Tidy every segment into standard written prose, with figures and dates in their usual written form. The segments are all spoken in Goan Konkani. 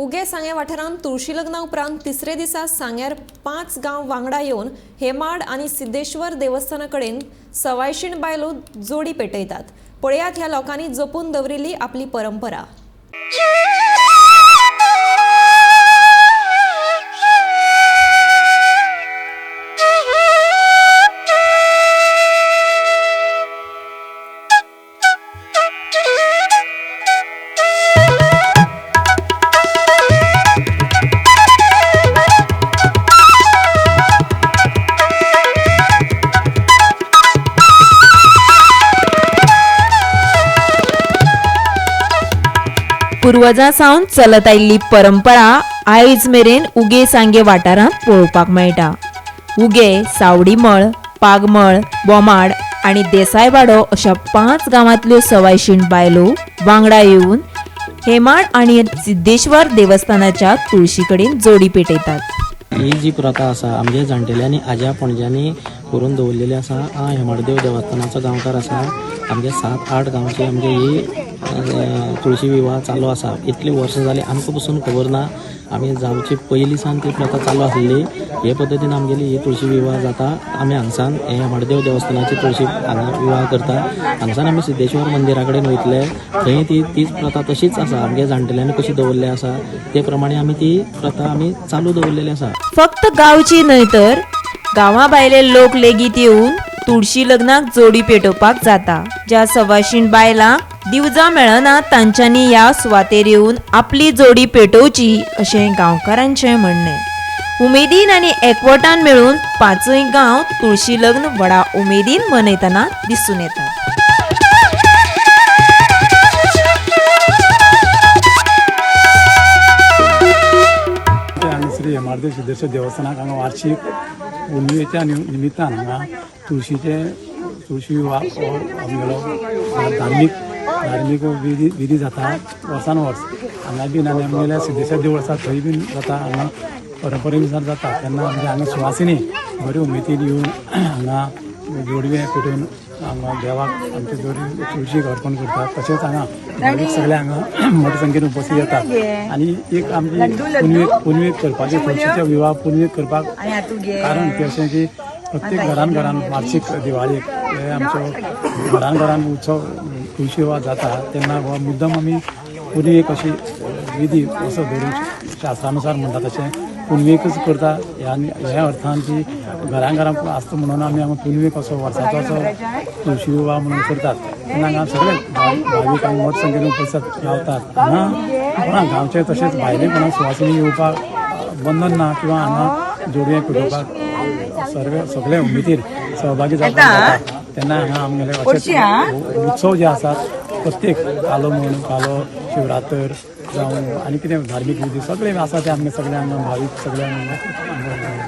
उगे सांगें वाठारांत तुळशी लग्ना उपरांत तिसरे दिसा सांग्यार 5 गांव वांगडा येवन हेमाड आनी सिद्धेश्वर देवस्थाना कडेन सवायशीण बायलो जोडी पेटयतात. पळयात ह्या लोकांनी जपून दवरिल्ली आपली परंपरा. पुर्वजां सावन चलत आयिल्ली परंपरा आयज मेरेन उगे सांगे वाठारांत पळोवपाक मेळटा. उगे, सावडीमळ, पागमळ, बोमाड आनी देसायवाडो अशा 5 गांवांतल्यो सवायशीण बायलो वांगडा येवन हेमाड आनी सिद्धेश्वर देवस्थानाच्या तुळशी कडेन जोडी पेटयतात. ही जी प्रथा आसा आमगे जाणटेल्यांनी आज्या पणज्यांनी करून दवरलेली आसा. हांव हेमाडदेव देवस्थानाचो गांवकार आसा. आमगे 7-8 गांवची आमगे ही तुळशी विवाह चालू आसा. इतली वर्सां जाली आमकां पसून खबर ना. आमी जावची पयलीं सावन ती प्रथा चालू आसली. हे पद्दतीन आमगेली ही तुळशी विवाह जाता. आमी हांगसान हे हेमाडदेव देवस्थानाची तुळशी हांगा विवाह करता. हांगसान आमी सिद्धेश्वर मंदिरा कडेन वयतले, थंय ती तीच प्रथा तशीच आसा. आमगे जाणटेल्यांनी कशी दवरली आसा ते प्रमाणे आमी ती प्रथा आमी चालू दवरलेली आसा. फक्त गांवची न्हय तर गांवा भायले लोक लेगीत येवन तुळशी लग्नाक जोडी पेटोवपाक जाता. ज्या सवाशीण बायलांक दिवजां मेळना तांच्यांनी ह्या सुवातेर येवन आपली जोडी पेटोवची अशें गांवकारांचें म्हणणें. उमेदीन आनी एकवटान मेळून 5 गांव तुळशी लग्न व्हडा उमेदीन मनयतना दिसून येता. आनी श्री हेमाडदेव सिद्धेश्वर देवस्थानाक हांगा वार्षिक पुनवेच्या निमित्तान हांगा तुळशी विवाह हो आमगेलो धार्मीक विधी जाता वर्सान वर्स. हांगा बीन आनी आमगेल्या सिद्धेश्वर देवूळ आसा थंय बीन जाता. हांगा परंपरेनुसार जाता. तेन्ना आमगे हांगा सुवासिनी बरे उमेदीन येवन हांगा जोडवे पेटोवन हांगा देवाक आमचे जोडी तुळशीक अर्पण करतात. तशेंच हांगा भावीक सगळे हांगा मोठ्या संख्येन उपस्थित येतात. आनी एक आमची पुनवेक करपाची तुळशीचे विवाह पुनवेक करपाक कारण की अशें की प्रत्येक घरान घरान वार्षिक दिवाळीक हे आमचो घरान घरान उत्सव तुळशी विवाह जाता. तेन्ना हो मुद्दम आमी पुनवेक अशी विधी असो धरून शास्त्रानुसार म्हणटा तशें पुनवेकच करता. ह्या अर्थान की घरान घरान आसता म्हणून आमी हांगा पुनवेक असो वर्साचो असो तुळशी विवाह म्हणून करतात. तेन्ना हांगा सगळे भावीक हांगा मोठ्या संख्येन उपस्थित रावतात. हांगा कोणा गांवचे तशेंच भायले कोणा सुवासिनी येवपाक बंधन ना किंवा हांगा जोडये पेटोवपाक सगळे उमेदीर सहभागी जावपाक जाता. तेन्ना हांगा आमगेले अशे उत्सव जे आसात प्रत्येक कालो म्हण, कालो शिवरात्र जावं आनी कितें धार्मीक विधी सगळे आसा ते आमगे सगळे हांगा भावीक सगळे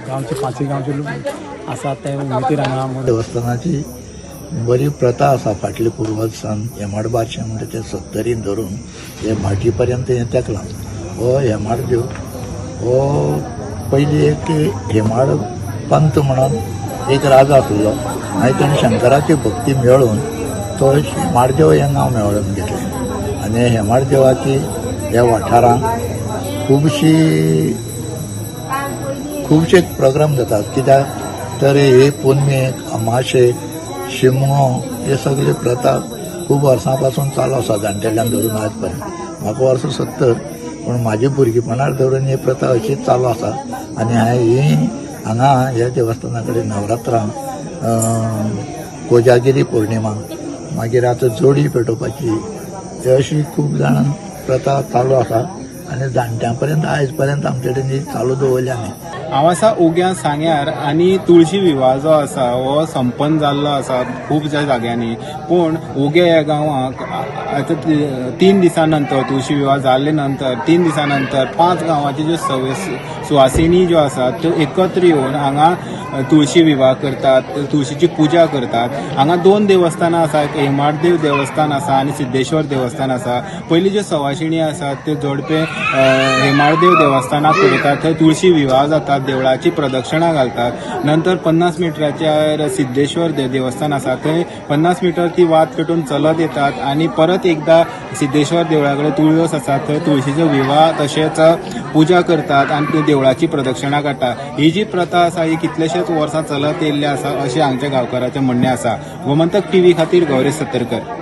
गांवचे 5 गांवचे लोक आसात ते उमेदीर हांगा. देवस्थानाची बरी प्रथा आसा. फाटले पुर्वज सावन हेमाड बादशा म्हणटा ते 70 धरून हे भाटी पर्यंत हें तेकलां. हो हेमाडदेव हो पयली एक हेमाड पंत म्हणून एक राजा आसलो. मागीर ताणें शंकराची भक्ती मेळोवन तो हेमाडदेव हें नांव मेळोवन घेतलें. आनी हेमाडदेवाची ह्या वाठारांत खुबशे प्रोग्राम जातात. कित्याक तर हे पुनवेक, अमाशेक, शिमगो हे सगळे प्रथा खूब वर्सां पासून चालू आसा जाणटेल्यान धरून आज पर्यंत. म्हाका वर्सां 70, पूण म्हाजे भुरगेपणार धरून ही प्रथा अशीच चालू आसा. आनी हांवें ही हांगा ह्या देवस्थाना कडेन नवरात्रां, कोजागिरी पौर्णिमा, मागीर आतां जोडी पेटोवपाची, हे अशी खूब जाणां प्रथा चालू आसा. आनी जाणट्यां पर्यंत आयज पर्यंत आमचे कडेन ही चालू दवरल्या आमी. हांव आसा उग्या सांग्यार आनी तुळशी विवाह जो आसा हो संपन्न जाल्लो आसा खुबश्या जाग्यांनी. पूण उगे ह्या गांवाक आतां 3 दिसां नंतर तुळशी विवाह जाल्ले नंतर 3 दिसां नंतर 5 गांवाची ज्यो सुवासिनी ज्यो आसा त्यो एकत्र येवन हांगा तुळशी विवाह करतात, तुळशीची पुजा करतात. हांगा 2 देवस्थानां आसा, एक हेमाडदेव देवस्थान आसा आनी सिद्धेश्वर देवस्थान आसा. पयलीं ज्यो सवाशिणी आसात त्यो जोडपे हेमाडदेव देवस्थानाक पळयतात, थंय तुळशी विवाह जातात, देवळाची प्रदक्षिणा घालतात. नंतर 50 मिटराचेर सिद्धेश्वर देवस्थान आसा, थंय 50 मिटर ती वात पेटून चलत येतात आनी परत परत एकदा सिद्धेश्वर देवळा कडेन तुळस आसा थंय तुळशीचो विवाह तशेंच पुजा करतात आनी देवळाची प्रदक्षिणा काडटा. ही जी प्रथा आसा ही कितलेशेच वर्सां चलत येयल्ली आसा अशें हांगच्या गांवकाराचें म्हणणें आसा. गोमंतक टीव्ही खातीर गौरेश सत्तरकर.